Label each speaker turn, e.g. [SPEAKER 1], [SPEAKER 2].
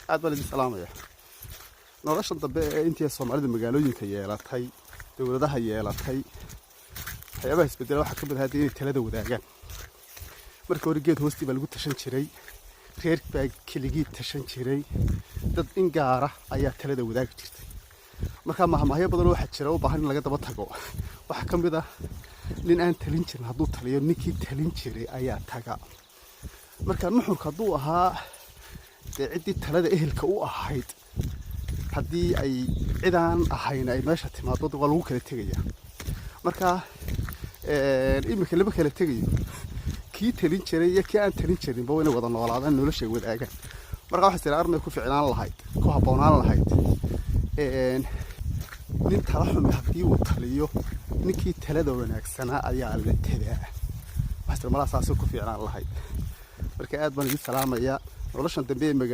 [SPEAKER 1] Aad baan idin salaamaya. Noloshan dambe ee intii Soomaalida magaalooyinka yeelatay, dowladaha yeelatay, waxyaabaha isbedela waxaa ka mid ahaa inay talada wadaagaan. Marka hore geed hoostii baa lagu tashan jiray, reer baa keligii tashan jiray, dad in gaara ayaa talada wadaagi jirtay. Marka mahmahyo badan waxaa jira u baahan in laga daba tago. Waxaa ka mid ah: nin aan talin jirin hadduu taliyo, ninkii talin jiray ayaa taga. Marka nuxurka hadduu ahaa dee ciddii talada ehelka u ahayd, haddii ay cidaan ahayn ay meesha timaado, waa lagu kala tegaya. Marka iminka lama kala tegayo. Kii talin jiray iyo kii aan talin jirinba waa inay wada noolaadaan, noloshay wadaagaan. Marka waxay tiri armay ku ficnaan lahayd, ku habboonaan lahayd: nin tala xumi haddii uu taliyo, ninkii talada wanaagsanaa ayaa la tagaa. Waxay tiri malaa saasay ku fiicnaan lahayd. Marka aad baan idin salaamayaa. Noloshan dambe ee magaa